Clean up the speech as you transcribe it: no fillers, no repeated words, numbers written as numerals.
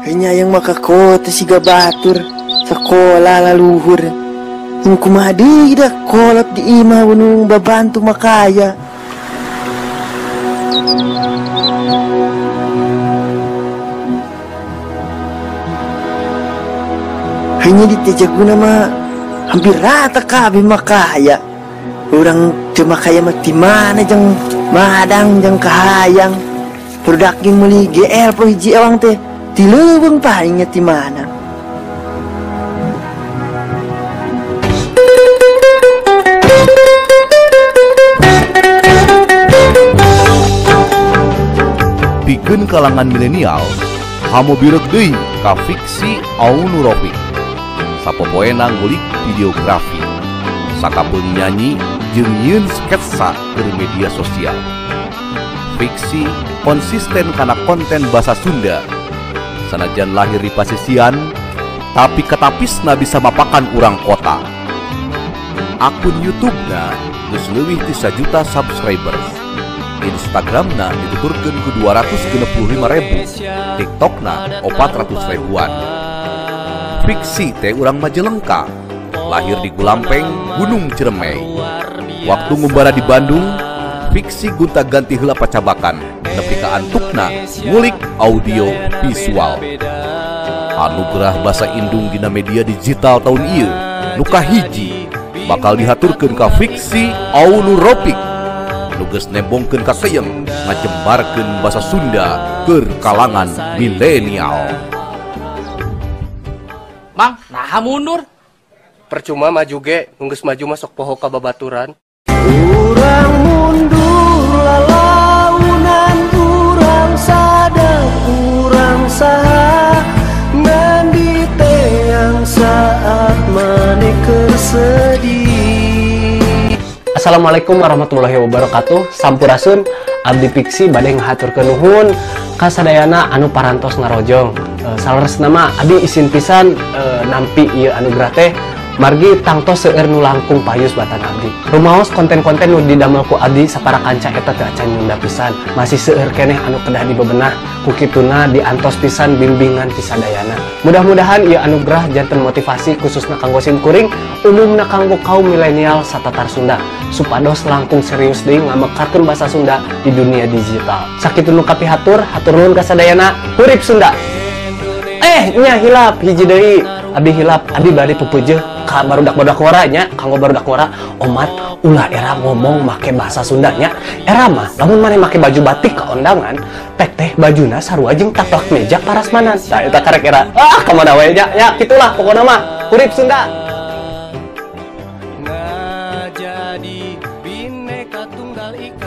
Hanya yang maka kota siga batur sekolah laluhur. Kumaha deui dah kolot di imah nu babantu makaya. Hanya di Tejaguna mah hampir rata kabeh makaya. Urang teu makaya mah di mana jeung madang jeung kahayang. Produk yang meuli GL po hiji ewang teh di leuweung palingnya di mana. Pikeun kalangan milenial, hamu birek deui ka Fiksi Aunurofik. Sapopoena ngulik videografi, sakapeung nyanyi jeung nyieun sketsa keur media sosial. Fiksi konsisten kana konten basa Sunda. Sanajan lahir di pasisian, tapi katapisna bisa mapakan urang kota. Akun YouTube-na geus leuwih ti 1 juta subscribers. Instagramna dituturkeun ku 265.000, TikTokna 400 ribuan. Fiksi teh urang Majalengka, lahir di Gulampeng, Gunung Ciremai. Waktu ngumbara di Bandung, Fiksi gonta-ganti heula pacabakan, nepi ka antukna ngulik audio visual. Anugerah Basa Indung dina media digital tahun ieu, nu kahiji bakal dihaturkeun ka Fiksi Aunurofik. Nu geus nembongkeun ka keyeng ngajembarkeun basa Sunda keur kalangan milenial. Mang, naha mundur? Percuma maju ge, nu geus maju mah sok poho ka babaturan. Urang mundur lalaunan, urang sadar, urang saha, ngan diteang saat maneh keur sedih. Assalamualaikum warahmatullahi wabarakatuh. Sampurasun, abdi Fiksi bade ngahaturkeun nuhun ka sadayana anu parantos ngarojong. Saleresna mah abdi isin pisan nampi ieu anugerah teh margi tangtos seueur nu langkung payus batan abdi. Rumaos konten-konten nu didamel ku abdi sapara kanca eta teu acan nyunda pisan. Masih seueur keneh anu kedah dibebenah ku kituna diantos pisan bimbingan ti sadayana. Mudah-mudahan ieu anugerah janten motivasi khususna kanggo sim kuring, umumna kanggo kaum milenial satatar Sunda supados langkung serius deui ngamekarkeun basa Sunda di dunia digital. Sakitu nu kapihatur, hatur nuhun ka sadayana. Hurip Sunda. Nya hilap hiji deui. Abdi hilap, abdi bade pepeujeuh ka barudak-barudak ngora nya, kanggo barudak ngora, omat ulah era ngomong make bahasa Sunda nya. Era mah lamun maneh make baju batik ka ondangan, pek teh bajuna sarua jeung taplak meja parasmanan. Tah eta karek era. Ah, ka mana we nya? Ya kitulah pokona mah. Hurip Sunda. Jadi Bhinneka Tunggal Ika.